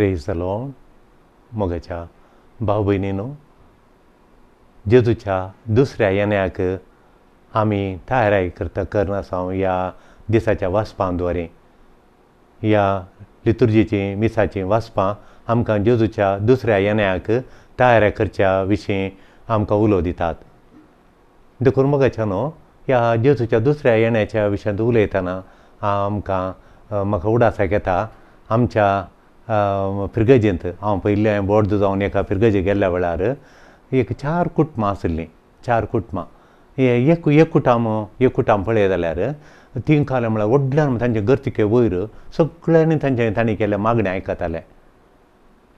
प्रेज the Lord. मोगाच्या भाव भयणीनो, जेजूच्या दुसऱ्या येण्याक आमी तयारी करता करनासा ह्या दिसाच्या वाचपां द्वारे. ह्या लितुर्जीचीं मिसाचीं वाचपां आमकां जेजूच्या दुसऱ्या येण्याक तयारी करच्या विशीं आमकां उलो दितात. देखून मोगाच्या न्हू ह्या जेजूच्या दुसऱ्या येण्याच्या विशयांत उलयतना आमकां म्हाका उडासाक येता आमच्या फिरगजेंत हांव पयलें बोर्द जावन एका फिरगजे गेल्ल्या वेळार एक चार कुटुंबां आशिल्लीं. चार कुटुंबां एक एक कुटाम एक कुटाम पळय जाल्यार तीं काल म्हळ्यार व्हडल्यान तांचे गर्तिके वयर सगळ्यांनी तांचे तांणी केल्ले मागणें आयकताले.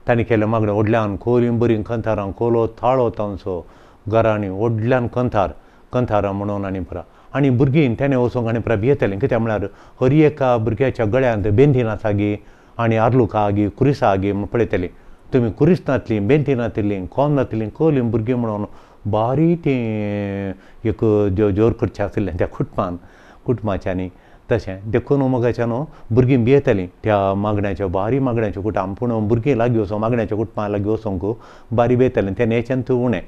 तांणी केल्ले मागणें व्हडल्यान खोली बरीं कंथारां कोलो थाळो तांचो घरांनी व्हडल्यान कंथार कंथारां म्हणून आनी पुरा आनी भुरगीं तेणें वचूंक आनी पुरा भियेतालीं. कित्याक म्हळ्यार हर एका भुरग्याच्या गळ्यांत बेंतीन आसा गी आनी आर्लुका गी कुरिसा गी म्हूण पळयतालीं. तुमी कुरीस नातलीं बेंती नातिल्लीं कोम नातिल्लीं कोलीं भुरगीं म्हणून बारी तीं एक जोर करचें आशिल्लें त्या कुटुंबान कुटुंबाच्यांनी. तशें देखून मोगाच्या न्हू भुरगीं भियेतालीं त्या मागण्याच्या बारी मागण्याच्या कुटाम. पूण भुरगीं लागीं वचोंक मागण्याच्या कुटुंबा लागीं वचोंक बारी भियेतालीं तें नेच्यांत उणें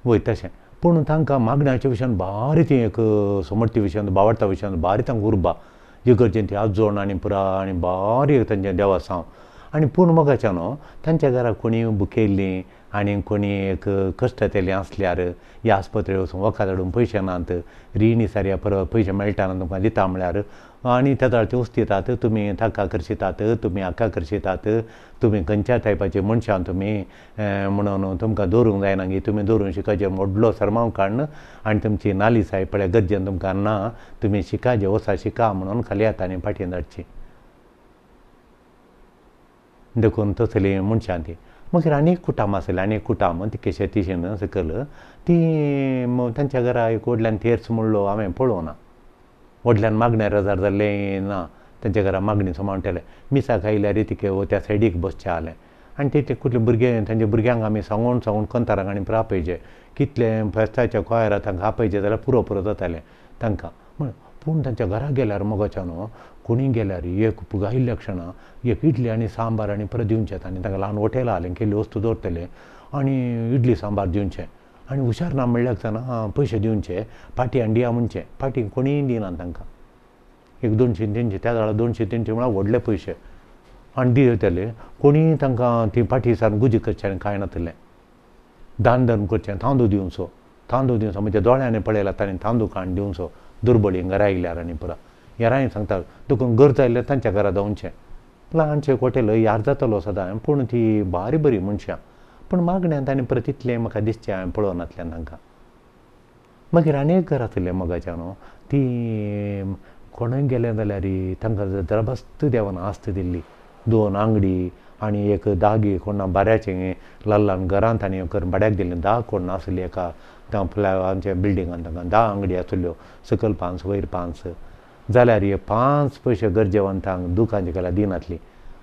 वय तशें. पूण तांकां मागण्याच्या विशयान बारी ती एक समर्थी विशयान बावडता विशयान बारी तांकां उर्बा इगर्जेन ती आजोण आनी पुरा आनी बारी तांचें देवासांव. आनी पूण मोगाच्या न्हू तांच्या घरा कोणी बुकेल्लीं आनी कोणी एक कश्टतेलीं आसल्यार ह्या आस्पत्रेक वचून वखद हाडूंक पयशे नात रिणी सारया परत पयशे मेळटा ना तुमकां दिता म्हळ्यार आनी त्या वेळार ती उस्तितात तुमी ताका करशितात तुमी हाका करशितात तुमी खंयच्या टायपाची मनशां तुमी म्हणून तुमकां दवरूंक जायना गी तुमी दवरूंक शिकाचे व्हडलो सरमांव काडून आनी तुमची नाली साय पळय गरजेन तुमकां ना तुमी शिकाचे वचा शिका म्हणून खाली हातांनी फाटीं धाडची. देखून तसलीं मनशां तीं. मागीर आनी एक कुटाम आसलें आनी एक कुटाम तिकेशे तिशेन सकयल तीं तांच्या घरा एक व्हडल्यान तेर्स म्हणलो हांवें पळोवना. व्हडल्यान मागणें रजार जाल्लें ना तांच्या घरा मागणी सांबाळटाले. मिसाक आयल्यार तिके त्या सायडीक बसचें आसलें आनी ते कुटले भुरगे तांच्या भुरग्यांक आमी सांगून सांगून कंतारांक आनी आपयचे कितलें फेस्ताच्या कोयरा तांकां आपयचें जाल्यार पुरो पुरो जातालें तांकां. म्हण पूण तांच्या घरा गेल्यार मोगाच्या न्हू कोणी गेल्यार एक गायिल्ल्या क्षणा एक इडली आनी सांबार आनी परत दिवचें आनी तांकां ल्हान हॉटेलां आसलें केल्ली वस्तू दवरतलें आनी इडली सांबार दिवचें आनी हुशार ना म्हणल्यार आसतना पयशे दिवचे पाटी आनी दिया म्हणचें. पाटी कोणीय दिना तांकां एक 200-300 त्या वेळार 200-300 म्हळ्यार व्हडले पयशे आनी दिताले. कोणीय तांकां ती पाटी सारन गुजी करचें आनी कांय नातिल्लें. दान धर्म करचें तांदूळ दिवचो तांदूळ दिवचो म्हणजे दोळ्यांनी पळयला तांणी तांदूळ काडून दिवचो दुर्बळी घरा आयल्यार आनी पुरा हेरांय सांगता. देखून गरज आयल्यार तांच्या घरा धांवचें. ल्हानशें हॉटेल यार जातलो सदां पूण ती बारी बरी मनशां. पूण मागण्यांत आनी परत तितलें म्हाका दिसचें हांवें पळोवनातल्यान तांकां. मागीर आनी एक घर आशिल्लें मोगाच्या न्हू ती कोणूय गेलें जाल्यार तांकां जबरदस्त देवान आस्त दिल्ली. 2 आंगडी आनी एक दागी कोणा बाऱ्याचें ल्हान ल्हान घरांत आनी करून भाड्याक दिल्लीं 10 कोण आसली एका आमच्या बिल्डिंगान तांकां 10 आंगडी आशिल्ल्यो सकयल 5 वयर 5 जाल्यार हे 5 पयशे गरजेवंतांक दुकांचे गेल्यार दिनातली.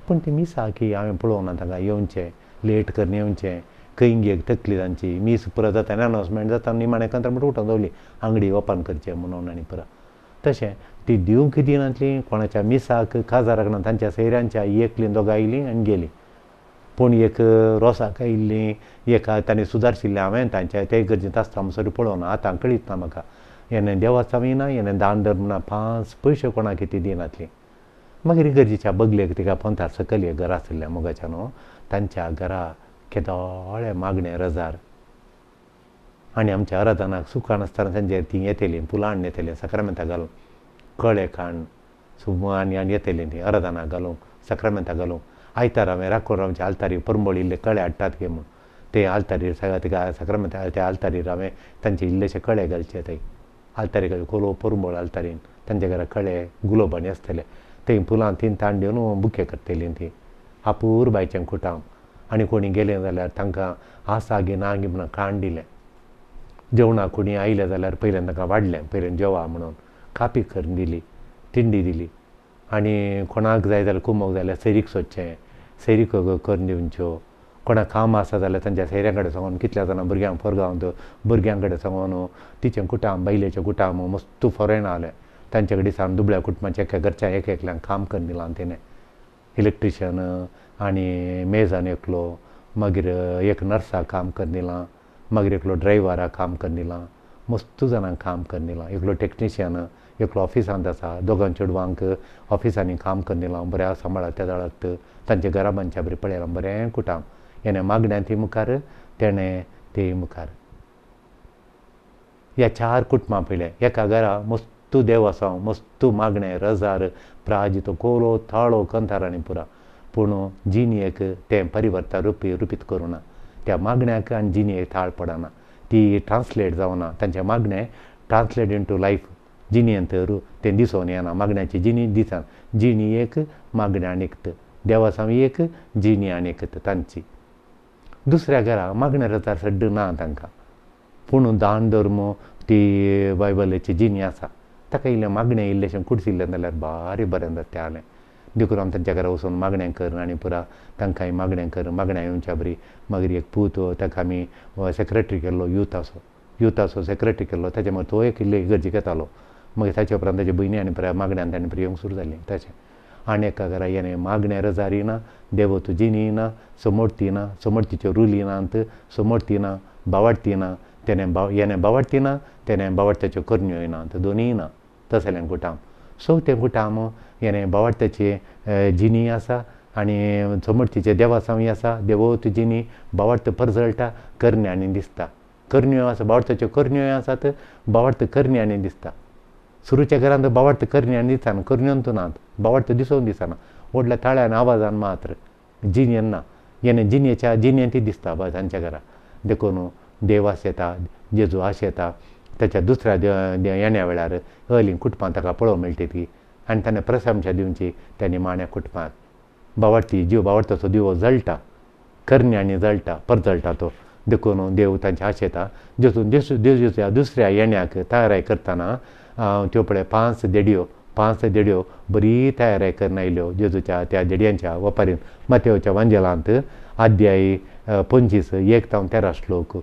पूण ती मिसाक हांवें पळोवना तांकां येवचें लेट करून येवचें खंय एक तकली तांची मीस पुरो जाता आनी अनावन्समेंट जाता निमाणें कंत्र म्हणटा उठून दवरली आंगडी ओपन करचें म्हणून आनी पुरो तशें ती दिवंक दिनातली कोणाच्या मिसाक काजाराक ना तांच्या सैऱ्यांच्या एकलीं दोगां आयलीं आनी गेलीं. पूण एक रोसाक आयिल्लीं एका तांणी सुदारशिल्लें हांवें तांच्या ते गरजेंत आसता म्हणसर पळोवना आतां कळीत ना म्हाका येणें देवाचांय ना येणें दान धर्म ना 5 पयशे कोणाक ती दिनातली. मागीर इगर्जेच्या बगलेक तिका पोंतार सकयल एक घर आशिल्लें मोगाच्या न्हू तांच्या घरा केदोळे मागणें रजार आनी आमच्या आराधनाक सुखान आसतना तांचेर तीं येतलीं फुलां हाडून येतलीं साक्रामेंतां घालूंक कळे काण आनी आनी येतलीं तीं आराधनाक घालूंक साक्रामेंतां घालूंक. आयतार हांवें राखोर आमच्या आल्तारीर परंबळ इल्ले कळे हाडटात गे म्हूण ते आल्तारीर तिका साक्रामेंतां त्या आल्तारीर हांवें तांचे इल्लेशे कळे घालचे थंय आल्तारीर कोलो परंबळ आल्तारीन तांच्या घरा कळे गुलोबांनी आसतले थंय फुलां तीं ताण दिवन बुके करतलीं तीं अपुरबायचें कुटाम. आनी कोणी गेलें जाल्यार तांकां आसा गी ना गी म्हणून खाण दिलें. जेवणाक कोणी आयलें जाल्यार पयल्यान तांकां वाडलें पयल्यान जेवा म्हणून कापी करून दिली तिंडी दिली. आनी कोणाक जाय जाल्यार कुमोक जाल्यार सैरीक सोदचें सैरीक करून दिवच्यो. कोणाक काम आसा जाल्यार तांच्या सैऱ्यां कडेन सांगून कितल्या जाणां भुरग्यांक फोरगांव भुरग्यां कडेन सांगून तिचें कुटाम बायलेचें कुटाम मस्त फोरेन आसलें तांच्या कडेन सावन दुबळ्या कुटुंबाच्या एका घरच्या एक एकल्यांक काम करून दिलां तेणें. इलेक्ट्रिशन आनी मेजान एकलो, मागीर एक नर्साक काम करून दिलां, मागीर एकलो ड्रायव्हराक काम करून दिलां, मस्त जाणांक काम करून दिलां, एकलो टॅक्निशियन, एकलो ऑफिसांत आसा, दोगां चेडवांक ऑफिसांनी काम करून दिलां, बऱ्या सांबाळा त्या जाळाक तांच्या घराब्यांच्या बरें पळयलां, बरें कुटाम हेणें मागण्या ती मुखार तेणें ते मुखार. ह्या चार कुटुंबां पळयलें, एका घरा मस्त देव आसा, मस्त मागणें रजार प्राजितो कोलो ताळो कंतार आनी पुरा, पूण जिणेक तें परिवर्तन रुपीत करूं ना, त्या मागण्याक आनी जिणेक ताळ पडना, ती ट्रान्सलेट जावना, तांचें मागणें ट्रान्सलेट इंटू लायफ जिणेंत तें दिसोन येना, मागण्याची जिणी दिसना, जिणी एक मागणें आनीक, देवासांव एक जिणी आनीक तांची. दुसऱ्या घरा मागणें रजार सड्ड ना तांकां, पूण दान धर्म ती बायबलाची जिणी आसा, ताका इल्लें मागणें इल्लेशें कुडसिल्लें जाल्यार भारी बरें जाता आलें. देखून आमी तांच्या घरा वचून मागणें कर आनी पुरा तांकांय मागणें कर, मागण्या येवच्या बरी. मागीर एक पूत ताका आमी सेक्रेटरी केल्लो, युथाचो, युथाचो सेक्रेटरी केल्लो, ताच्या मागीर तो एक इल्ले इगर्जीक येतालो, मागीर ताच्या उपरांत ताच्या भयणी आनी पुरा मागण्यान ताणें बरी येवंक सुरू जालीं तशें. आनी एका घरा येणें मागणें रजारी ना, देवत जिणी ना, समोडती ना, समोडतीच्यो रुली नात, समोडती ना, बावाडती ना, तेणें येणें बावाडती ना, तेणें बावाडत्याच्यो करण्योय ना, दोनूय ना तसलें कुटाम. सो तें कुटाम येणें बावाडत्याची जिणी आसा आनी समोडतीचे देवासांवय आसा, देवत जिणी बावाडत परजळटा, करण्यांनी दिसता, करण्यो आसा, बावाडत्याच्यो करण्योय आसात, बावाडत करण्यांनी दिसता. सुरूच्या घरांत बावाडत करण्यांनी दिसना, करण्योंत नात, बावाडत दिसोवन दिसना, व्हडल्या ताळ्यान आवाजान मात्र जिणेन ना, येणें जिणेच्या जिणेंत दिसता बा तांच्या घरा. देखून देव आशेता, जेजू आशेता ताच्या दुसऱ्या येण्या वेळार हलीं कुटुंबां ताका पळोवंक मेळटा ती, आनी ताणें प्रशंसा दिवची त्या निमाण्या कुटुंबाक. बावाडती जीव बावाडताचो दिवो जळटा, करण्यांनी जळटा, परजळटा तो. देखून देव तांचे आशेता. जेजू जेजूच्या दुसऱ्या येण्याक तयाराय करतना त्यो पळय पांच देडयो, पांच देडयो बरी तयाराय करून आयल्यो जेजूच्या त्या देडयांच्या वपारीन. मातेवच्या वांजेलांत अध्याय 25 1 जावन 13 श्लोक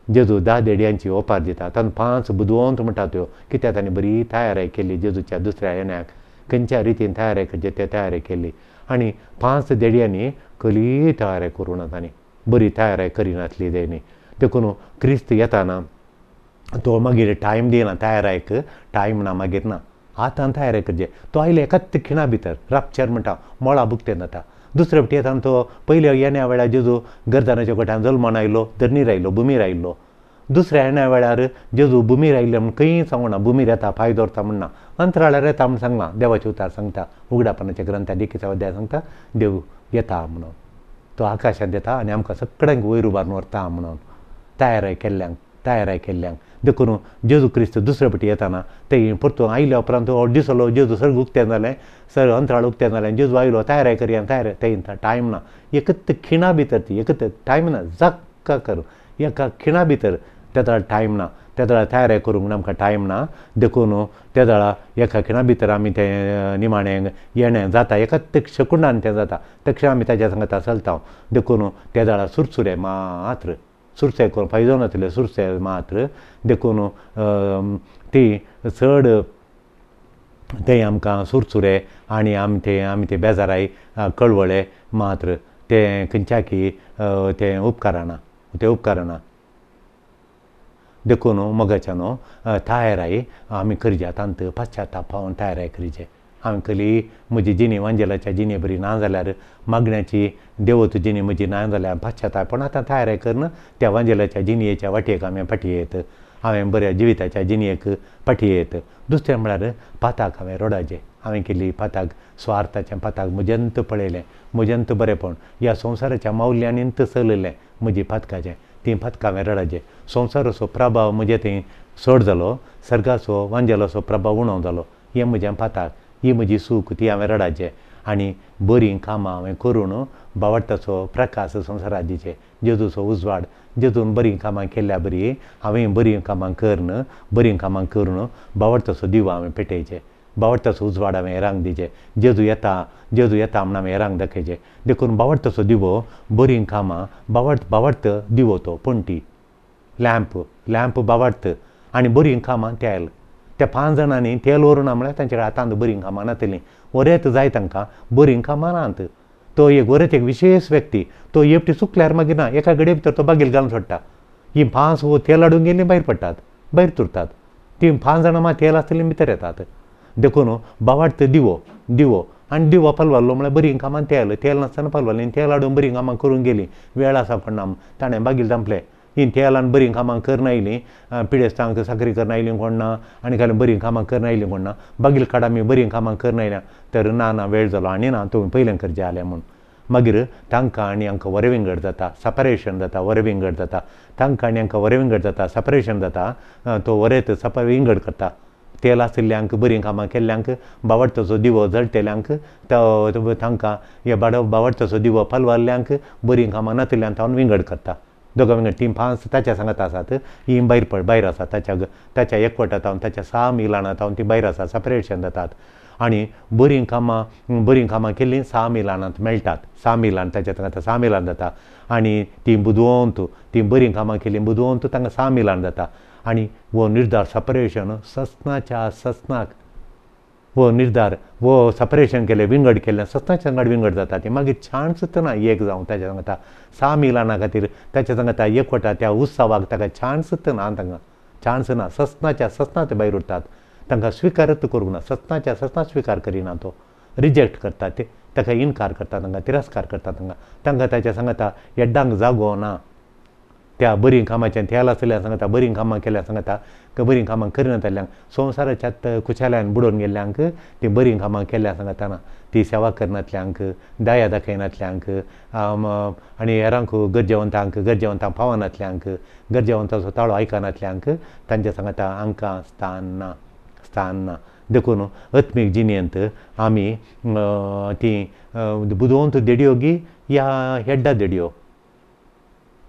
जेजू 10 देडयांची ओपार दिता, तातूंत 5 बुदवंत म्हणटा त्यो, कित्याक तांणी बरी तयाराय केल्ली जेजूच्या दुसऱ्या येण्याक, खंयच्या रितीन तयाराय करचे ते तयाराय केल्ली. आनी 5 देडयांनी कली तयाराय करूं ना, तांणी बरी तयाराय करिनासली तेणी. देखून क्रिस्त येताना तो मागीर टायम दिना तयारायक, टायम ना मागीर ना, आतां तयाराय करचे. तो आयले एकाच खिणा भितर रापचर म्हणटा, मळा बुकतें जाता. दुसरे फावटी येताना तो पयल्या येण्या वेळार जेजू गर्दानाच्या गोठ्यान जल्मान आयलो, धरणीर आयलो, भुमीर आयलो. दुसऱ्या येण्या वेळार जेजू भुमीर आयिल्ले म्हूण खंय सांगूना, भुमीर येता पांय दवरता म्हण ना, अंतराळार येता म्हूण सांगलां, देवाचें उतार सांगता, उगडापणाच्या ग्रंथा देखीचा अध्याय सांगता देव येता म्हणून, तो आकाशांत येता आनी आमकां सगळ्यांक वयर उबारून व्हरता म्हणून तयाराय केल्ल्यांक, तयाराय केल्ल्यांक. देखून जेजू क्रिस्त दुसरे फावटी येताना ते परतून आयल्या उपरांत हो दिसलो जेजू सर्ग उक्तें जालें, सर्ग अंतराळ उक्तें जालें, जेजू आयलो तयाराय करया, तयार ते टायम ना, एकच खिणा भितर ती एकच टायम ना, जाक्का करूं एका खिणा भितर त्या वेळार टायम ना, त्या वेळार तयाराय करूंक म्हूण आमकां टायम ना. देखून त्या वेळार एका खिणा भितर आमी तें निमाणें येणें जाता, एकाच शेकुंडान तें जाता, तशें आमी ताच्या सांगता चलता. देखून त्या वेळार सुरसुरे मात्र, सुरसे करून फायदो नासले सुरसे मात्र. देखून ती चड ते आमकां सुरसुरे आनी आमी ते आमी ते बेजाराय कळवळे मात्र ते खंयच्याकी तें उपकारना, तें उपकारना. देखून मोगाच्या न्हू तयाराय आमी करचे, तांत पश्चाताप पावोन तयाराय करचे. हांवें कली म्हजी जिणी वांजेलाच्या जिणे बरी ना जाल्यार, मागण्याची देवत जिणी म्हजी ना जाल्यार पश्चाताप, पण आतां तयाराय करून त्या वांजेलाच्या जिणयेच्या वाटेक हांवें फाटी येत, हांवें बऱ्या जिविताच्या जिणयेक फाटी येत. दुसरें म्हळ्यार पाताक हांवें रोडाचें, हांवें केल्ली पाताक स्वार्थाचें पाताक म्हज्यांत पळयलें, म्हज्यांत बरेंपण ह्या संवसाराच्या मावल्यांनीत चलयलें म्हजी पातकाचें, तीं पातकां हांवें रडाचें. संवसाराचो प्रभाव म्हजे थंय चड जालो, सर्गाचो वांजेलाचो प्रभाव उणो जालो, हें म्हजें पाताक, ही म्हजी चूक, ती हांवें रडाचें. आनी बरीं कामां हांवें करून बावडटाचो प्रकाश संवसाराक दिचें, जेजूचो उजवाड, जेजून बरीं कामां केल्ल्या बरी हांवें बरीं कामां करून, बरीं कामां करून बावडटाचो दिवो हांवें पेटयचें, बावडटाचो उजवाड हांवें हेरांक दिचें, जेजू येता, जेजू येता म्हूण हांवें हेरांक दाखयचें. देखून बावडटाचो दिवो, बरीं कामां, बावडत दिवो तो पणटी लॅम्प, लॅम्प बावडत आनी बरीं कामां तेल. त्या 5 जाणांनी तेल व्हरूना म्हळ्यार तांच्या हातांत बरीं कामां नातलीं, वरेत जाय तांकां बरीं कामां नात. तो एक वरेत एक विशेश व्यक्ती, तो एकटी चुकल्यार मागीर ना एका घडये भितर तो बागील घालून सोडटा. ही 5 वो तेल हाडूंक गेलीं भायर पडटात, भायर तुरतात. तीं 5 जाणां मात तेल आसतलीं भितर येतात. देखून बावाडत दिवो दिवो आनी दिवो पालवालो म्हळ्यार बरीं कामां तेल, तेल नासतना पालवालीं, तेल हाडून बरीं कामां करूंक गेलीं, वेळ आसा कोण ना ताणें बागील धांपलें. हीं तेलान बरीं कामां करना आयलीं, पिडेस्तांक साकरी करना आयलीं कोण ना, आनी कांय बरीं कामां करना आयलीं कोण ना, बागील काड आमी बरीं कामां करना आयल्या तर ना ना वेळ जालो आनी ना तुमी पयलें करचें जालें म्हूण. मागीर तांकां आनी हांकां वरें विंगड जाता, सेपरेशन जाता, वरें विंगड जाता. तांकां आनी हांकां वरें विंगड जाता, सेपरेशन जाता. तो वरेत विंगड करता. तेल आशिल्ल्यांक बरीं कामां केल्ल्यांक बावडतचो दिवो जळटेल्यांक तांकां हे बावडतचो दिवो पालवाल्ल्यांक बरीं कामां नातिल्ल्यान तावन विंगड करता. दोगां विंगड तीं 5 ताच्या सांगात आसात, हीं भायर पड भायर आसात. ताच्या ताच्या एकवटा तावन ताच्या 6 मिलाना तावन तीं भायर आसात, सेपरेशन जातात. आनी बरीं कामां बरीं कामां केल्लीं 6 मिलानांत मेळटात, 6 मिलान ताच्या सांगाता 6 मिलान जाता. आनी तीं बुदवंत तीं बरीं कामां केल्लीं बुदवंत तांकां 6 मिलान जाता. आनी हो निर्धार सेपरेशन ससनाच्या ससनाक हो निर्धार हो सेपरेशन केलें विंगड केल्लें ससनाच्या सांगात विंगड जाता. ती मागीर छान सुद्दां ना एक जावं ताच्या सांगाता 6 मिलाना खातीर ताच्या सांगाता एकवटा त्या उत्सवाक ताका छान सुद्दां ना, तांकां चान्स ना. ससनाच्या ससना ते भायर उरतात, तांकां स्विकारच करूंक ना, ससनाच्या ससना स्विकार करिना, तो रिजेक्ट करता, ते ताका इनकार करता, तांकां तिरस्कार करता, तांकां तांकां ताच्या सांगाता येड्डांक जागो ना. त्या बरीं कामाचें तेल आसल्या सांगता, बरीं कामां केल्या सांगता, बरीं कामां करिनातल्यांक संवसाराच्या कुशाल्यान बुडोवन गेल्ल्यांक तीं बरीं कामां केल्या सांगता ना, ती सेवा करनातल्यांक, दया दाखयनातल्यांक, आनी हेरांक गरजेवंतांक गरजेवंतांक पावनातल्यांक, गरजेवंताचो ताळो आयकनातल्यांक तांच्या सांगता हांकां स्थान ना, स्थान ना. देखून आत्मीक जिणेंत आमी ती बुदवंत देडयो गी या हेड्डा देडयो,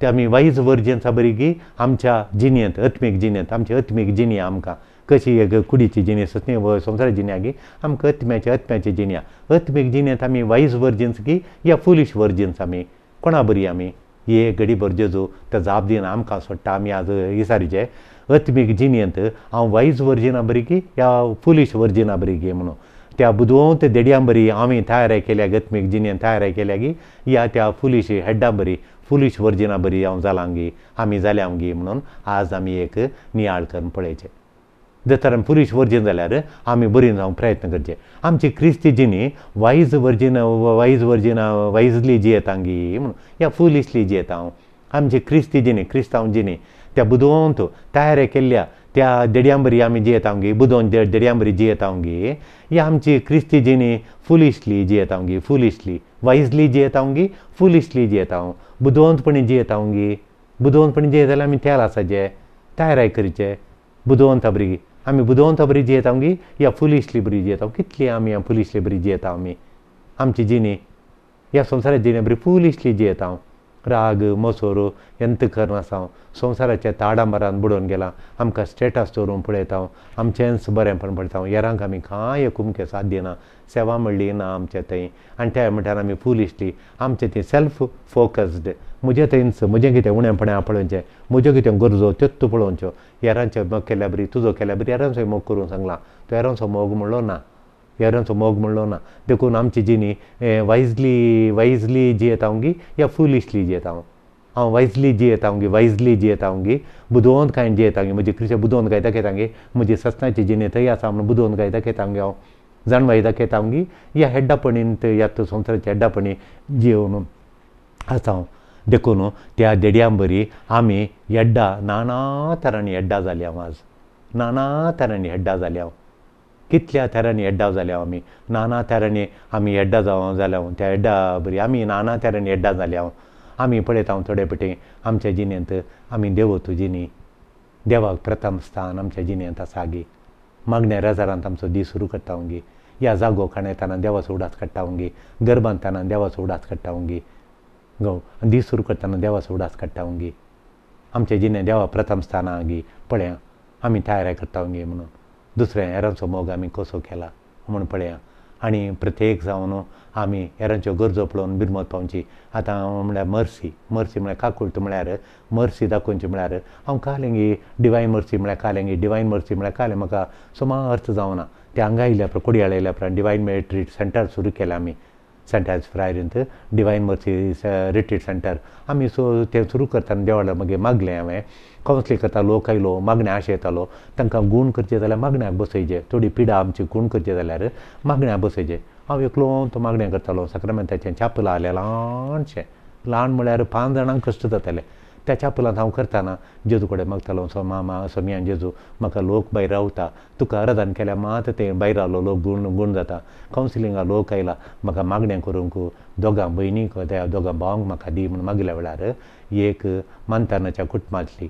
ते आमी वायज वर्जिन्सा बरी गी आमच्या जिणेंत आत्मीक जिणेंत आमची आत्मीक जिणी आमकां कशी एक कुडीची जिणी सस्नी संवसाराची जिणी गी आमकां आत्म्याची आत्म्याची जिणी आत्मीक जिणेंत आमी वायज वर्जिन्स गी या फुलिश वर्जिन्स आमी कोणा बरी आमी हे घडी भर जेजू तो जाप दिना आमकां सोडटा. आमी आज इसारीचे आत्मीक जिणेंत हांव वायज वर्जिना बरी गी या फुलिश वर्जिना बरी गी म्हणून त्या बुदवंत देडयां बरी आमी तयार केल्या आत्मीक जिणेंत तयार केल्या गी या त्या फुलिश हेड्डां बरी फुलिश वर्जिना बरी हांव जालां गी आमी जाल्या गी म्हणून आज आमी एक नियाळ करून पळयचें. जर तर आमी फुलिश वर्जीन जाल्यार आमी बरी जावंक प्रयत्न करचे. आमची क्रिस्ती जिणी वायज वर्जीन वायज वर्जिना वायजली जियेता गी म्हणून या फुलिशली जियेता हांव. आमची क्रिस्ती जिणी क्रिस्तांव जिणी त्या बुदवंत तयार केल्ल्या त्या देडयां बरी आमी जियेता गी बुदवंत देडयां बरी जियेता गी या आमची क्रिस्ती जिणी फुलिशली जियेता गी फुलिशली वायजली जियेता गी फुलिशली जियेता हांव बुदवंतपणी जियेता गी. बुदवंतपणी जियेता जाल्यार आमी तेल आसाचे तयाराय करचे बुदवंता बरी आमी बुदवंता बरी जियेता गी या फुलिशली बरी जियेता. कितली आमी फुलिशली बरी जियेता आमी आमची जिणी ह्या संवसाराची जिणी बरी फुलिशली जियेता हांव. राग मसोर एंत करनासा हांव संवसाराच्या ताडांबरान बुडोवन गेलां, आमकां स्टेटस दवरून पळयता हांव, आमचेंच बरेंपण पळयता हांव, हेरांक आमी कांय एक साथ दिना, सेवा म्हणली ना आमचे थंय. आनी त्या म्हणटार आमी फुलिशली आमचें तें सेल्फ फोकस्ड म्हजें थंयच म्हजें कितें उणेपणां पळोवचें, म्हज्यो कितें गरजो त्योच पळोवच्यो, हेरांचे मोग केल्या बरी तुजो केल्या बरी हेरांचो मोग करूंक सांगलां, तो हेरांचो मोग म्हणलो ना, हेरांचो मोग म्हणलो ना. देखून आमची जिणी वायजली वायजली जियेता गी या फुलिशली जियेता हांव. हांव वायजली जियेता गी वायजली जियेता गी बुदवंत कांय जियेता गी म्हजी क्रिस्तांव बुदवंत काय दाखयता गी म्हजी सस्नाची जिणी थंय आसा म्हणून बुदवंत काय दाखयता गी हांव जाणवाय दाखयता गी या हेड्डापणीन ह्या संवसाराच्या हेड्डापणी जियोवन आसा हांव. देखून त्या देडयां बरी आमी येड्डा नाना तरांनी येड्डा जाल्या हांव आज नाना तरांनी येड्डा जाल्या हांव कितल्या तरांनी येड्डा जाल्या आमी नाना तरांनी आमी येड्डा जावं जाल्या त्या येड्डा बरी आमी नाना तरांनी येड्डा जाल्या हांव. आमी पळयता हांव थोडे पटी आमच्या जिणेंत आमी देवत जिणी देवाक प्रथम स्थान आमच्या जिणेंत आसा गी मागण्या रेजारांत आमचो दीस सुरू करता गी या जागो खाणयताना देवाचो उडास काडटा गी घर बांदताना देवाचो उडास काडटा गी गो दीस सुरू करतना देवाचो उडास काडटा गी आमच्या जिणें देवा प्रथम स्थान गी पळया आमी तयारी करता गी म्हणून दुसऱ्या हेरांचो मोग आमी कसो केला म्हूण पळया. आनी प्रत्येक जावन आमी हेरांच्यो गरजो पळोवन बिरमत पावची. आतां म्हळ्यार मर्सी मर्सी म्हळ्यार काकुळट म्हळ्यार मर्सी दाखोवची म्हळ्यार हांव कालें गी डिवायन मर्सी म्हळ्यार कालें गी डिवायन मर्सी म्हळ्यार कालें म्हाका सुमार अर्थ जावना. ते हांगा आयल्या उपरांत कोडयाळ आयल्या उपरांत डिवायन रिट्रीट सेंटर सुरू केलें आमी सेंट आन्स फ्रायरींत डिवायन मर्सी रिट्रीट सेंटर आमी सो तें सुरू करतना देवाक मागीर मागलें हांवें कावन्सिलींग करता लोक आयलो मागण्या आशे येतालो तांकां गूण करचें जाल्यार मागण्याक बसयचे थोडी पिडा आमची गूण करचें जाल्यार मागण्याक बसयचे. हांव एकलो तो मागणें करतालो साक्रामेंताचें चापल आहलें ल्हानशें ल्हान म्हळ्यार 5 जाणांक कश्ट जाताले त्या चापलांत हांव करतना जेजू कडेन मागतालो सो मामा सोमयान जेजू म्हाका लोक भायर रावता तुका आराधन केल्यार मात ते भायर रावलो लोक गूण गूण जाता. कावन्सिलिंगा लोक आयला म्हाका मागणें करूंक दोगां भयणीक त्या दोगां भावांक म्हाका दी म्हूण मागल्या वेळार एक मानतानाच्या कुटुंबांतली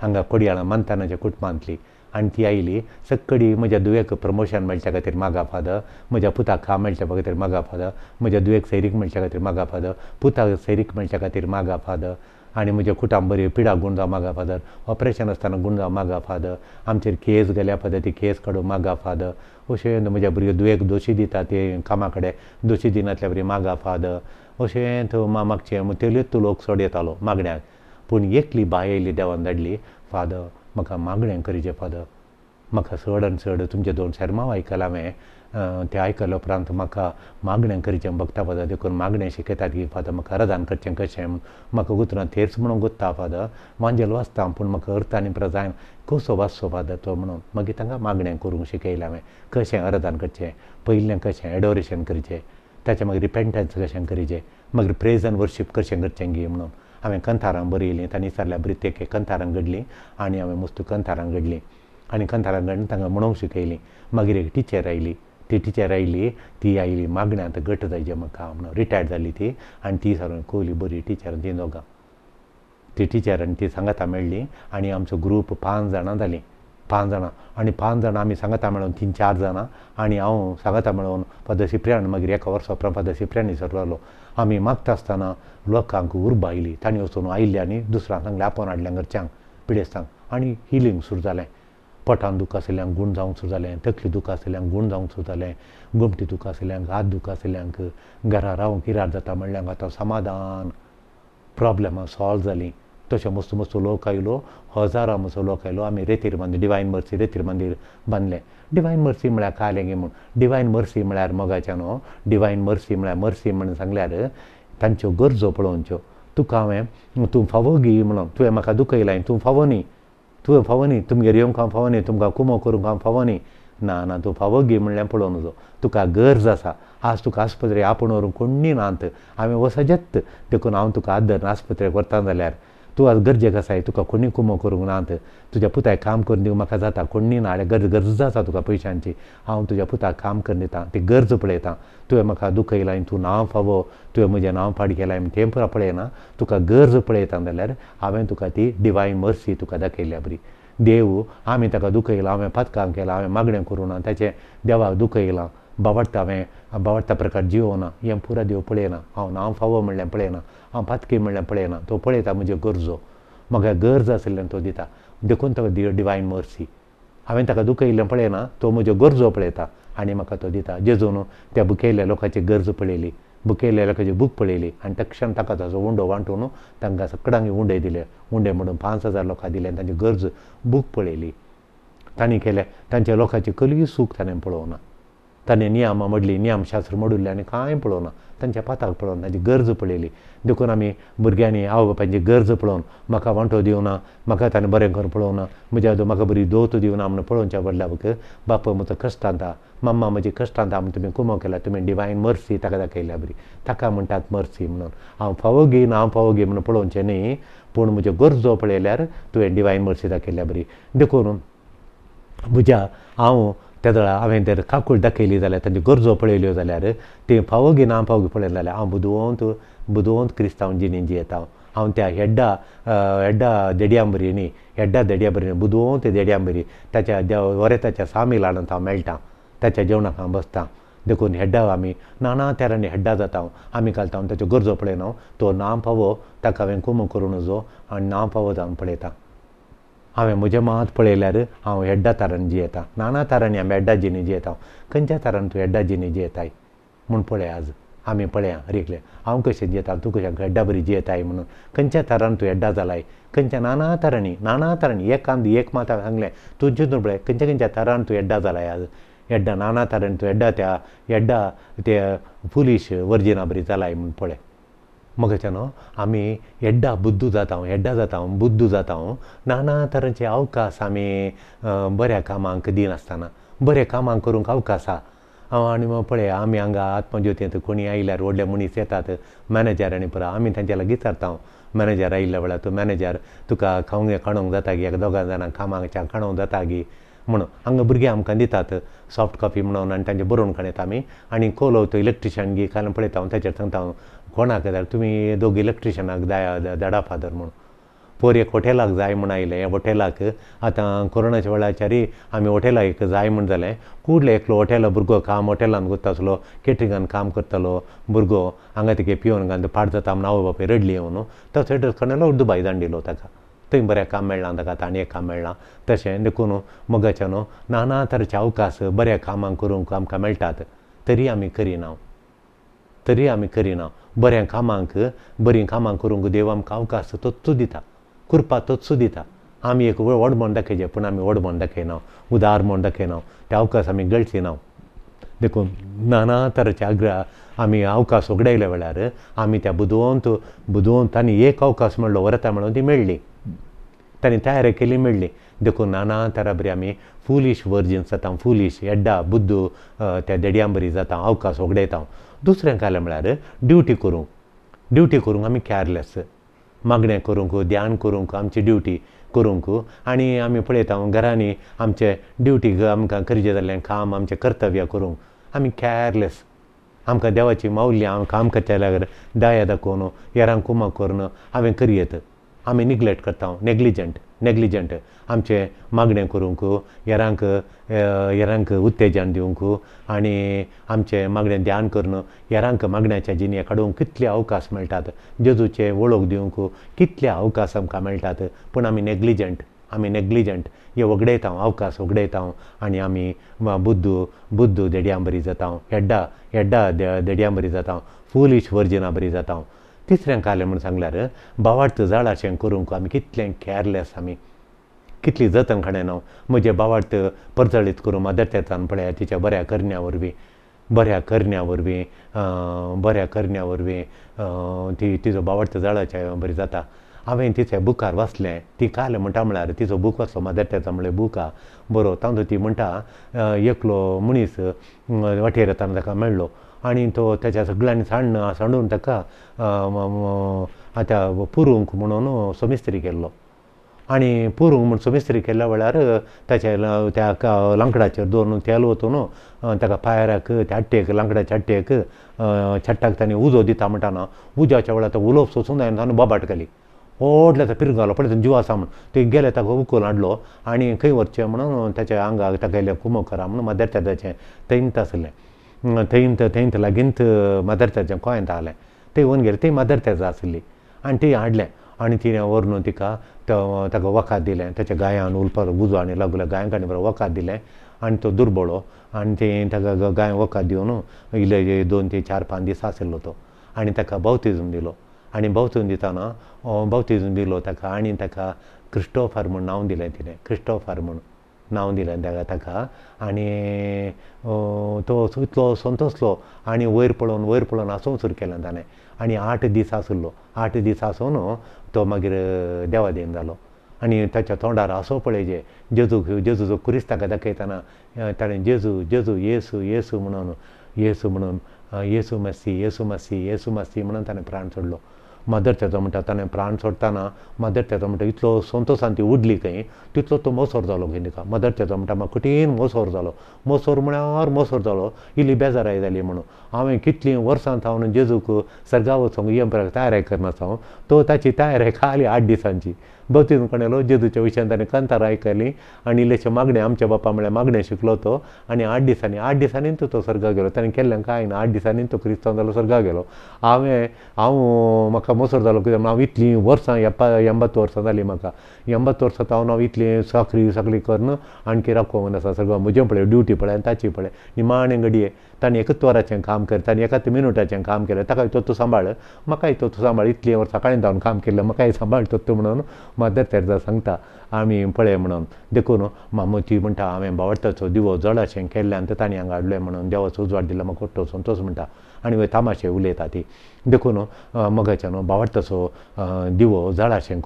हांगा कोडयाळा मानतानाच्या कुटुंबांतली आनी ती आयली सक्कडी म्हज्या धुवेक प्रमोशन मेळच्या खातीर मागा फादर, म्हज्या पुताक काम मेळच्या खातीर मागा फादर, म्हज्या धुवेक सैरीक मेळच्या खातीर मागा फादर, पुताक सैरीक मेळच्या खातीर मागा फादर आनी म्हज्या कुटाम बरी पिडा गूण जावं मागा फादर, ऑपरेशन आसतना गूण जावं मागा फादर, आमचेर केस गेल्या फादर ती केस काडूं मागा फादर, अशें म्हज्या भुरग्या धुवेक दोशी दिता ते कामा कडेन दोशी दिनातल्या बरी मागा फादर, अशें मागचें तेल्योच लोक चड येतालो मागण्याक. पूण एकली बाय आयली देवान धाडली फादर म्हाका मागणें करीचें फादर म्हाका चड आनी चड तुमचे 2 सेर्मांव आयकलां हांवें तें आयकल्या उपरांत म्हाका मागणें करचें भक्ता फादर देखून मागणें शिकयतात की फादर म्हाका आराधन करचें कशें म्हाका उतरां थेर्स म्हणून गुत्ता फादर वांजेल वाचता पूण म्हाका अर्थ आनी प्रा जायना कसो वाचचो फादर तो म्हणून मागीर तांकां मागणें करूंक शिकयलें हांवें कशें आराधन करचें पयलें कशें एडोरेशन करचें ताचें मागीर रिपेंटन्स कशें करचें मागीर प्रेज आनी वर्शीप कशें करचें गी म्हणून हांवें कंतारां बरयलीं तांणी विचारल्या बरी ते कंतारां घडलीं आनी हांवें मस्त कंतारां घडलीं आनी कंतारां घडून तांकां म्हणूंक शिकयलीं. मागीर एक टिचर आयली ती टिचर आयली ती आयली मागण्यांत घट जायचे म्हाका म्हणून रिटायर्ड जाली ती आनी ती सारकी कोली बरी टिचर ती दोगां ती टिचर आनी ती सांगाता मेळ्ळी आनी आमचो ग्रूप 5 जाणां जालीं 5 जाणां आनी 5 जाणां आमी सांगाता मेळोन 3-4 जाणां आनी हांव सांगाता मेळोन फादर सिप्रियान मागीर एका वर्सा उपरांत फादर सिप्रियान सरलो. आमी मागता आसतना लोकांक उर्बा आयली तांणी वचून आयिल्ले आनी दुसऱ्यांक सांगलें आपोवन हाडलें घरच्यांक पिडेस्तांक आनी हिलींग सुरू जालें. पोटान दुख आशिल्ल्यांक गूण जावंक सुरू जालें, तकली दुख आशिल्ल्यांक गूण जावंक सुरू जालें, गोमटी दुख आशिल्ल्यांक हात दुख आशिल्ल्यांक घरा रावंक किरार जाता म्हणल्यांक आतां समाधान प्रोब्लेमां सॉल्व जालीं. तशें मस्त मस्त लोक आयलो हजारां मस्त लोक आयलो. आमी रेतीर मंदीर डिवायन मर्सी रेतीर मंदीर बांदलें. डिवायन मर्सी म्हळ्यार कालें गे म्हूण डिवायन मर्सी म्हळ्यार मोगाच्या न्हू डिवायन मर्सी म्हळ्यार मर्सी म्हणून सांगल्यार तांच्यो गरजो पळोवच्यो. तुका हांवें तूं फावो गी म्हणून तुवें म्हाका दुखयलां तूं फावो न्ही तुवें फावो न्ही तुमगेर येवंक हांव फावो न्ही तुमकां कुमो करूंक हांव फावो न्ही ना ना तूं फावो गी म्हणल्यार पळोवं नजो तुका गरज आसा आज तुका आस्पत्रेक आपोवन व्हरूंक कोण्णी नात हांवें वसजेत देखून हांव तुका हात धरून आस्पत्रेक व्हरता जाल्यार तूं आज गरजेक आसाय तुका कोणी कुमो करूंक नात तुज्या पुताक काम करून दिवंक म्हाका जाता कोण्णी ना गरज गरज आसा तुका पयशांची हांव तुज्या पुताक काम करून दिता ती गरज पळयता तुवें म्हाका दुखयलां तूं नांव फावो तुवें म्हजें नांव पाड केलां तें पुरा पळयना तुका गरज पळयता जाल्यार हांवें तुका ती डिवायन मर्सी तुका दाखयल्या बरी. देव आमी ताका दुखयलां हांवें पातकां केलां हांवें मागणें करूं ना ताचें देवाक दुखयलां बावडटा हांवें बावडटा प्रकार जिवना हें पुरा देव पळयना हांव नांव फावो म्हणल्यार पळयना हांव पातकी म्हणल्यार पळयना तो पळयता म्हज्यो गरजो म्हाका गरज आशिल्ल्यान तो दिता देखून तो डिवायन मर्सी. हांवें ताका दुखयल्लें पळयना तो म्हज्यो गरजो पळयता आनी म्हाका तो दिता. जेजून त्या बुकेल्ल्या लोकांची गरज पळयली बुकेल्ल्या लोकांची बूक पळयली आनी तक्षण ताका ताचो उंडो वांटून तांकां सगळ्यांक उंडे दिले उंडे म्हणून 5000 लोकांक दिले आनी तांची गरज बूक पळयली तांणी केलें तांच्या लोकांची कसलीय सूख ताणें पळोवना ताणें नियमां मोडलीं नियमशास्त्र मोडिल्लें आनी कांय पळोवना तांच्या पाताक पळोवन तांची गरज पळयली. देखून आमी भुरग्यांनी आवय बापायची गरज पळोवन म्हाका वांटो दिवना म्हाका ताणें बरें करून पळोवना म्हज्या म्हाका बरी दोत दिवना म्हणून पळोवच्या बदलाक बाप म्हजो कश्टांत मम्मा म्हजी कश्टांत म्हूण तुमी कुमो केला तुमी डिवायन मर्सी ताका दाखयल्या बरी ताका म्हणटात मर्सी म्हणून. हांव फावो गी ना हांव फावो गी म्हणून पळोवचें न्ही पूण म्हज्यो गरजो पळयल्यार तुवें डिवायन मर्सी दाखयल्या बरी. देखून म्हज्या हांव त्या वेळार हांवें जर काकूळ दाखयली जाल्यार तांच्यो गरजो पळयल्यो जाल्यार ती फावो गी ना फावो गी पळयलें जाल्यार हांव बुदवंत बुदवंत क्रिस्तांव जिणी जियेता. हांव त्या हेड्डा हेड्डा देडयां बरी न्ही हेड्डा देडया बरी न्ही बुदवंत देडयां बरी ताच्या वरेताच्या सामीलांत हांव मेळटा ताच्या जेवणाक हांव बसता. देखून हेड्डा आमी नाना तरांनी हेड्डा जाता आमी घालता ताच्यो गरजो पळयना तो ना फावो ताका हांवें कुमो करूं नजो आनी ना फावो जावन पळयता. हांवें म्हजें मात पळयल्यार हांव हेड्डा तारांनी जियेता नाना तारांनी आमी हेड्डा जिणी जियेता. खंयच्या तारान तूं हेड्डा जिणी जियेताय म्हूण पळय आज आमी पळया हर एकले हांव कशें जियेता तूं कशें हेड्डा बरी जियेताय म्हणून खंयच्या तारान तूं हेड्डा जालाय खंयच्या नाना तारांनी नाना तारांनी एकान एक मात हांवें सांगलें तूं जितून पळय खंयच्या खंयच्या तारान तूं हेड्डा जालाय आज एड्डा नाना तरेन तूं एड्डा त्या एड्डा ते पुलीश वर्जिना बरी जालाय म्हूण पळय. मगाच्या न्हू आमी एड्डा बुद्दू जाता, एड्डा जाता, बुद्दू जाता. नाना तरांचे अवकाश आमी बऱ्या कामांक दिनासतना बऱ्या कामांक करूंक अवकाश आसा. आनी पळय आमी हांगा आत्मज्योतींत कोणी आयल्यार व्हडले मनीस येतात मॅनेजर आनी पुरो आमी तांच्या लागीं विचारता. मॅनेजर आयिल्ल्या वेळार तूं मॅनेजर तुका खावंक खाणोंक जाता गी, दोगां जाणांक कामाक खाणोंक जाता गी म्हणून. हांगा भुरगे आमकां दितात सॉफ्ट कॉफी म्हणून आनी तांचे बरोवन काडटा आमी. आनी कोलो तो इलेक्ट्रिशियन गी कारण पळयता हांव ताचेर सांगता हांव कोणाक जाल्यार तुमी दोग इलेक्ट्रिशियनाक धाडा फादर म्हणून. पोर एक हॉटेलाक जाय म्हूण आयलें. ह्या हॉटेलाक आतां कोरोनाच्या वेळाचेर आमी हॉटेलाक एक जाय म्हूण जालें. कुडले एकलो हॉटेला भुरगो काम हॉटेलान करता आसलो, केटरिंगान काम करतालो भुरगो. हांगा तिगे पिवन घालून पाड जाता म्हूण आवय बापूय रडली येवन तो एड्रेस काडलो दुबाय धाडून दिलो ताका. थंय बरें काम मेळ्ळां ताका आतां आनी एक काम मेळ्ळां. तशें देखून मोगाच्या न्हू नाना तरेचे अवकाश बऱ्या कामां करूंक आमकां मेळटात तरी आमी करिना, तरी आमी करिना. बऱ्या कामांक बरीं कामां करूंक देव आमकां अवकाश तोच दिता, कृपा तोच दिता. आमी एक व्हड म्हण दाखयचें पूण आमी व्हड म्हण दाखयना, उदार म्हण दाखयना, ते अवकाश आमी गळचिना. देखून नाना तरेचे आग्रह आमी अवकाश उगडायल्या वेळार आमी त्या बुदवंत बुदवंत आनी एक अवकाश मेळ्ळो वरता म्हणून ती मेळ्ळी, तांणी तयारी केली मेळ्ळी. देखून नाना तरा बरी आमी फुलीश वर्जीन जाता, फुलीश एड्डा बुद्दू त्या देडयां बरी जाता, अवकाश उगडायता. दुसरें कालें म्हळ्यार ड्युटी करूंक, ड्युटी करूंक आमी कॅरलेस. मागणें करूंक, ध्यान करूंक, आमची ड्युटी करूंक. आनी आमी पळयता घरांनी आमचे ड्युटी आमकां करचें जाल्लें काम आमचें कर्तव्य करूंक आमी कॅरलेस. आमकां देवाची मावली हांव काम करचें जाल्यार दया दाखोवन हेरांक कुमक करून हांवें करयेत. आमी निग्लेक्ट करता, नेग्लिजंट नेग्लिजंट. आमचें मागणें करूंक, हेरांक हेरांक उत्तेजन दिवंक आनी आमचें मागणें ध्यान करून हेरांक मागण्याच्या जिणें काडूंक कितले अवकाश मेळटात, जेजूचे वळख दिवंक कितले अवकाश आमकां मेळटात. पूण आमी नेग्लिजंट, आमी नेग्लिजंट. हे वगडयता, अवकाश वगडयता आनी आमी बुद्दू बुद्दू देडयां बरी जाता, हेड्डा हेड्डा देडयां बरी जाता, फुलीश वर्जिना बरी जाता. तिसरें कालें म्हूण सांगल्यार भावार्थ जाळाशें करूंक आमी कितलें कॅरलेस, आमी कितली जतन काडना. म्हजें भावार्थ परजळीत करूं मदर तेरेसान पळया तिच्या बऱ्या करण्या वरवीं, बऱ्या करण्या वरवीं, बऱ्या करण्या वरवीं ती तिजो भावार्थ जाळाच्या बरी जाता. हांवें तिच्या बुकार वाचलें, ती काल म्हणटा म्हळ्यार तिचो बूक वाचलो, मदर तेरेसा म्हणलें बूक आहा बरो. तातूंत ती म्हणटा एकलो मनीस वाटेर येताना ताका मेळ्ळो आनी तो ताच्या सगळ्यांनी सांडून सांडून ताका आतां पुरूंक म्हणून सोमिस्त्री केल्लो. आनी पुरूंक म्हूण सोमिस्त्री केल्ल्या वेळार ताच्या त्या लांकडाचेर दवरून तेल ओतून ताका पायराक त्या आट्टेक लांकडाच्या आट्टेक छट्टाक ताणें उजो दिता म्हणटाना उज्याच्या वेळार तो उलोवप सोसून जायना ताणें बोबाट घाली, व्हडलो तो पिरंगालो पळय जिव आसा म्हूण. थंय गेले ताका उखलून हाडलो आनी खंय व्हरचें म्हणून ताच्या आंगाक ताका इल्लें कुमक करा म्हणून मदर तेरेसाचें थंयच आसलें, थंयत थंयत लागींच मदर तेरेसाचें कोयंत आहलें, थंय व्हरून गेलें. थंय मदर तेरेसा आसली आनी ती हाडलें आनी तिणें व्हरून तिका ताका वखद दिलें. ताच्या गायान उलपाक उजो आनी लागलो, गायांक आनी बरें वखद दिलें आनी तो दुर्बळो आनी तें ताका गाय वखद दिवन इल्ले 2 ते 4 5 दीस आशिल्लो तो. आनी ताका बावतिज्म दिलो आनी बावतिज्म दितना बावतिज्म दिलो ताका आनी ताका क्रिस्टोफर म्हूण नांव दिलें तिणें, क्रिस्टोफर म्हूण नांव दिलें ताका ताका. आनी तो इतलो संतोसलो आनी वयर पळोवन वयर पळोवन हांसूंक सुरू केलें ताणें. आनी 8 दीस आशिल्लो, 8 दीस आसून तो मागीर देवादेन जालो. आनी ताच्या तोंडार हांसो पळयचें, जेजूक जेजूचो खुरीस ताका दाखयतना ताणें जेजू जेजू येसू येसू म्हणून येसू म्हणून येसू मसी येसू मसी येसू मसी म्हणून ताणें प्राण सोडलो. मदर तेरेसा म्हणटा ताणें प्राण सोडटना मदर तेरेसा म्हणटा इतलो संतोसान ती उडली खंय तितलो तो मोसोर जालो खंय तिका. मदर तेरेसा म्हणटा म्हाका कठीण मोसोर जालो, मोसोर म्हळ्यार मोसोर जालो, इल्ली बेजाराय जाली म्हणून. हांवें कितलीं वर्सां सावन जेजूक सर्गा वचूंक येवपाक तयारी करनासो हांव, तो ताची तयारी खाली 8 दिसांची. बाप्तीज्म कोणेलो जेजूच्या विशयान ताणें कांतारां आयकलीं आनी इल्लेशें मागणें आमच्या बापा म्हळ्यार मागणें शिकलो तो. आनी 8 दिसांनी 8 दिसांनी तो सर्गा गेलो. ताणें केल्लें कांय ना, 8 दिसांनी तो क्रिस्तांव जालो, सर्गा गेलो. हांव म्हाका म्हाका मोसर जालो कित्याक हांव इतलीं वर्सां 80 वर्सां जालीं म्हाका 80 वर्सां जावन हांव इतलें चाकरी सगळी करून आणखी राखोवन आसा सगळो म्हजें पळय ड्युटी पळय आनी ताची पळय निमाणें घडये ताणें एकच वराचें काम केलें, ताणें एकाच मिनुटाचें काम केलें, ताकाय तो सांबाळ म्हाकाय तो सांबाळ, इतलीं वर्सां सकाळीं जावन काम केल्लें म्हाकाय सांबाळ तो म्हणून मदर तेरेजा सांगता आमी पळय म्हणून. देखून मामोची म्हणटा हांवें बावडटाचो दिवो जळाशें केल्ल्यान ताणें हांगा हाडलें म्हणून देवाचो उजवाड दिलो म्हाका वट्टो संतोश म्हणटा आनी वयर तामाशे उलयता ती. देखून मोगाच्यान बावडटाचो दिवो जळाशें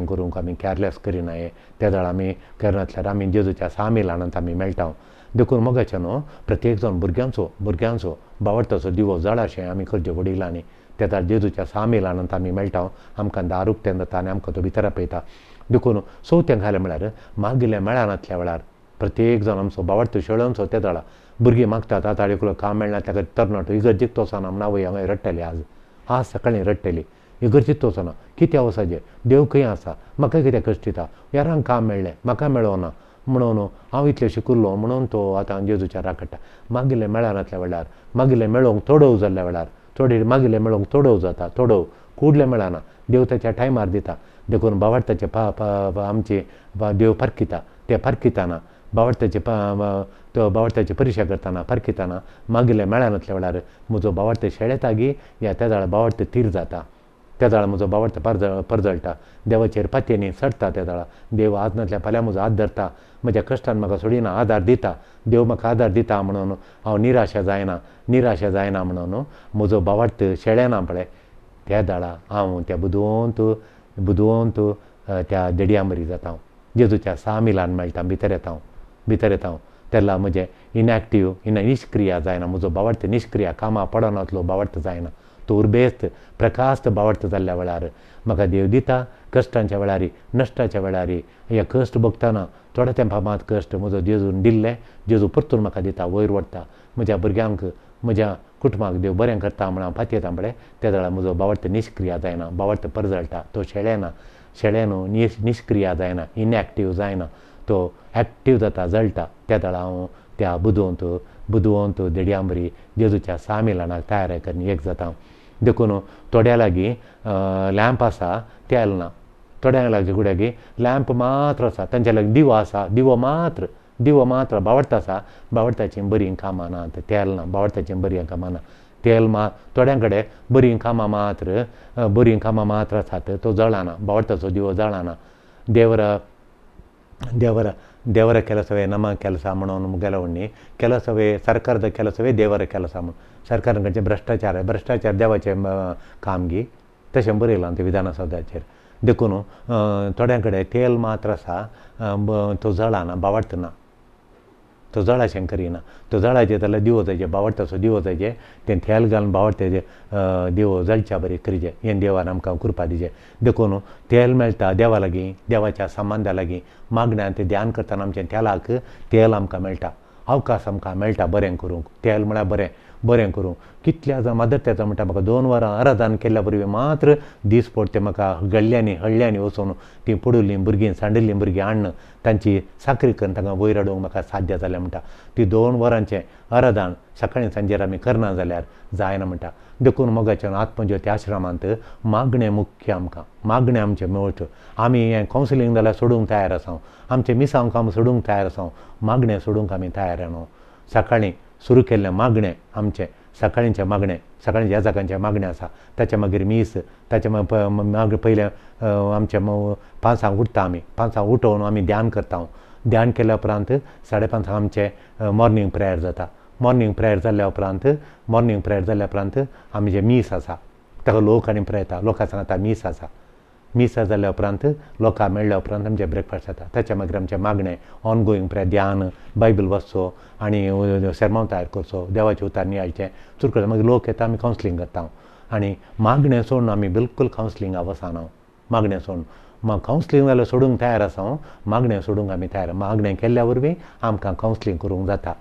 करूंक आमी कॅरलेस करिनाये, त्या वेळार आमी करनासल्यार आमी जेजूच्या सामिलानांत आमी मेळटा. देखून मोगाच्यान प्रत्येक जाण भुरग्यांचो बावडटाचो दिवो जळाशें आमी करचे वडिलांनी, त्या वेळार जेजूच्या सामिलानांत आमी मेळटा, आमकां दार उक्तें जाता आनी आमकां तो भितर आपयता. देखून चवथें घालें म्हळ्यार मागिल्लें मेळनातल्या वेळार प्रत्येक जाण आमचो बावडटो शेळोनचो ते वेळार भुरगीं मागतात आतां एकलो काम मेळना ताका तरणाटो इगर्जेक वचना म्हण आवय हांगा रडटली, आज सकाळीं रडटली, इगर्जेक वचना कित्याक वचचें, देव खंय आसा, म्हाका कित्याक कश्ट दिता, हेरांक काम मेळ्ळें म्हाका मेळोना म्हणून हांव इतलें शिकिल्लो म्हणून तो आतां जेजूच्या राग काडटा. मागिल्लें मेळनातल्या वेळार मागिल्लें मेळोवंक तोडोव जाल्ल्या वेळार थोडे मागिल्लें मेळोवंक तोडोव जाता, तोडोव कुडलें मेळना, देव ताच्या टायमार दिता. देखून बावडटाचे आमचे देव पारखिता, ते पारखिताना बावडटाचे तो बावडटाची परिक्षा करतना पारखिताना मागिल्लें मेळनातल्या वेळार म्हजो बावडटो शेळेता गी या त्या वेळार बावडटो थीर जाता, त्या वेळार म्हजो बावडटो परजळटा, देवाचेर पातयेनी चडटा. त्या वेळार देव आज नासल्यार फाल्यां म्हजो हात धरता, म्हज्या कश्टान म्हाका सोडिना, आदार दिता, देव म्हाका आदार दिता म्हणून हांव निराशा जायना म्हणून म्हजो बावडटो शेळेना पळय त्या वेळार हांव त्या बुदवंत त्या देडया मरी जाता, जेजूच्या सामिलान मेळटा, भितर येता. तेन्ना म्हजें इनएक्टीव निश्क्रिया जायना, म्हजो बावडटो निश्क्रिया कामां पडनातलो बावडटो जायना, तो उर्बेस्त प्रकास्त बावडटो जाल्ल्या वेळार म्हाका देव दिता. कश्टांच्या वेळार नश्टाच्या वेळार हे कश्ट भोगतना थोड्या तेंपा मात कश्ट म्हजो जेजून दिल्ले जेजू परतून म्हाका दिता, वयर ओडटा, म्हज्या भुरग्यांक म्हज्या कुटुंबाक देव बरें करता म्हण हांव पातयेता पळय त्या वेळार म्हजो बावडटो निश्क्रिया जायना, बावडटो परजळटा, तो शेळेना निश्क्रिया जायना, इनएक्टीव जायना, तो एक्टीव जाता, जळटा. त्या वेळार हांव त्या बुदवंत देडया बरी जेजूच्या सामिलानाक तयार करून एक जाता. देखून थोड्या लागीं लॅम्प आसा तेल ना, थोड्यां लागीं कुड्यागी लॅम्प मात्र आसा, तांच्या लागीं दिवो आसा, दिवो मात्र बावडटा आसा, बावडटाचीं बरीं कामां ना, तेल ना, बावडटाचीं बरीं कामां ना, तेल मा थोड्यां कडेन बरीं कामां मात्र आसात, तो जळना, बावडटाचो दिवो जळना. ದೇವರ ಕೆಲಸವೇ ನಮ್ಮ ಕೆಲಸ म्हणून मुगेलो ಕೆಲಸವೇ ಸರ್ಕಾರದ ಕೆಲಸವೇ ದೇವರ ಕೆಲಸ म्हणून सरकारान भ्रश्टाचार देवाचें कामगी तशें बरयलां तें विधानसौधाचेर. देखून थोड्यां कडेन तेल मात्र आसा, तो जळना, बावडटा ना, तो जळाशें करिना, तो जळाचें जाल्यार दिवो जायचे, बावडटाचो दिवो जायचे, तें तेल घालून बावडटाचें दिवो जळच्या बरी करिचें, हें देवान आमकां कृपा दिचें. देखून तेल मेळटा देवा लागीं, देवाच्या संबंदा लागीं मागण्यान तें ध्यान करतना आमचें तेलाक तेल आमकां मेळटा, अवकाश आमकां मेळटा बरें करूंक, तेल म्हळ्यार बरें बरें करूंक. कितल्या जाण मदर तेरेजा म्हणटा म्हाका 2 वरां आराधन केल्ल्या वरवीं मात्र दीस पडटे म्हाका गल्ल्यांनी हळ्ळ्यांनी वचून तीं पडिल्लीं भुरगीं सांडिल्लीं भुरगीं हाडून तांची साकरी करून तांकां वयर हाडूंक म्हाका साध्य जालें म्हणटा. ती 2 वरांचें आराधन सकाळीं सांजेर आमी करना जाल्यार जायना म्हणटा. देखून मोगाच्यान आत्मज्योती आश्रमांत मागणें मुख्य, आमकां मागणें आमचें मेळचें. आमी हें कावन्सिलींग जाल्यार सोडूंक तयार आसा, आमचें मिसांव काम सोडूंक तयार आसा, मागणें सोडूंक आमी तयार न्हू. सकाळीं सुरू केल्लें मागणें आमचें सकाळींचें मागणें, सकाळीं याजकांचें मागणें आसा, ताच्या मागीर मीस, ताच्या मागीर पयलें आमचें 5 उठता आमी, 5 उठोवन आमी ध्यान करता. ध्यान केल्या उपरांत 5:30 आमचें मॉर्निंग प्रेयर जाता. मॉर्निंग प्रेयर जाल्या उपरांत आमचें मीस आसा, ताका लोक आनी प्रेयर येता, लोकां सांगता मीस आसा. मिसा जाल्या उपरांत लोकां मेळ्ळ्या उपरांत आमचें ब्रेकफास्ट जाता. ताच्या मागीर आमचें मागणें ऑनगोईंग प्रेयर, ध्यान, बायबल वाचचो आनी सेर्मांव तयार करचो, देवाचें उतर नियाळचें सुरू करता. मागीर लोक येता, आमी कावन्सिलींग करता आनी मागणें सोडून आमी बिलकूल कावन्सिलिंगाक वचना. मागणें सोडून कावन्सिलींग जाल्यार सोडूंक तयार आसा हांव, मागणें सोडूंक आमी तयार. मागणें केल्ल्या वरवीं आमकां कावन्सिलींग करूंक जाता.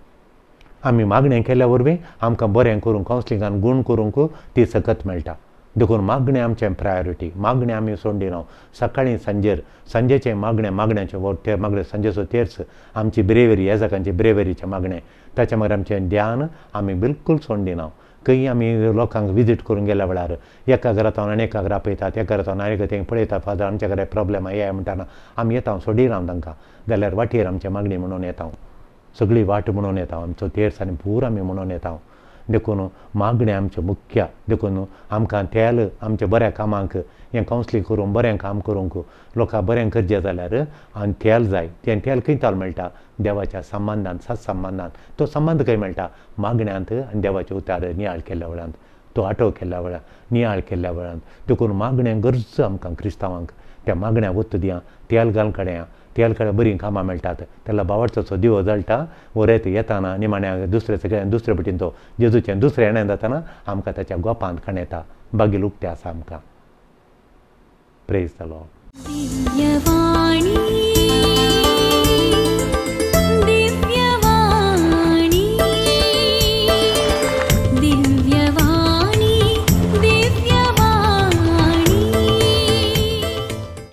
आमी मागणें केल्ल्या वरवीं आमकां बरें करूंक, कावन्सिलिंगान गूण करूंक ती सकत मेळटा. देखून मागणें आमचें प्रायोरिटी, मागणें आमी सोडून दिना. सकाळीं सांजेर, सांजेचें मागणें, मागण्याचें ते मागणें, सांजेचो तेर्स आमची ब्रेवरी, याजकांची ब्रेवरीचें मागणें, ताच्या मागीर आमचें ध्यान आमी बिलकूल सोडून दिना. खंय आमी लोकांक विजीट करूंक गेल्या वेळार एका घरा जावन आनी एका घरा पळयतात, एका घरा जावन आनी थंय पळयतात, फादर आमच्या घरा प्रॉब्लेम येया म्हणटाना आमी येता, सोडिना तांकां. जाल्यार वाटेर आमच्या मागणी म्हणून येता, सगळी वाट म्हणून येता, आमचो तेर्स आनी पूर आमी म्हणून येता. देखून मागणें आमचें मुख्य. देखून आमकां तेल आमच्या बऱ्या कामाक हें कावन्सिलींग करूंक बरें काम करूंक लोकांक बरें करचें जाल्यार आनी तेल जाय. तें तेल खंय ताल मेळटा? देवाच्या संबंदान, सत संबंदान. तो संबंद खंय मेळटा? मागण्यांत आनी देवाचे उतार नियाळ केल्ल्या वेळांत, तो आटो केल्ल्या वेळार, नियाळ केल्ल्या वेळांत. देखून मागणें गरज आमकां क्रिस्तांवांक. त्या मागण्या वत्त दिया, तेल घालून काडया, तेल काडल्या बरीं कामां मेळटात. तेन्ना बावडचो दिवो जळटा वरेत येताना निमाण्या दुसरे सगळ्या दुसरे पटीन तो जेजूचें दुसरें येणें जाताना आमकां ताच्या गोपांत काणयता. बागील उक्तें आसा आमकां. Praise the Lord.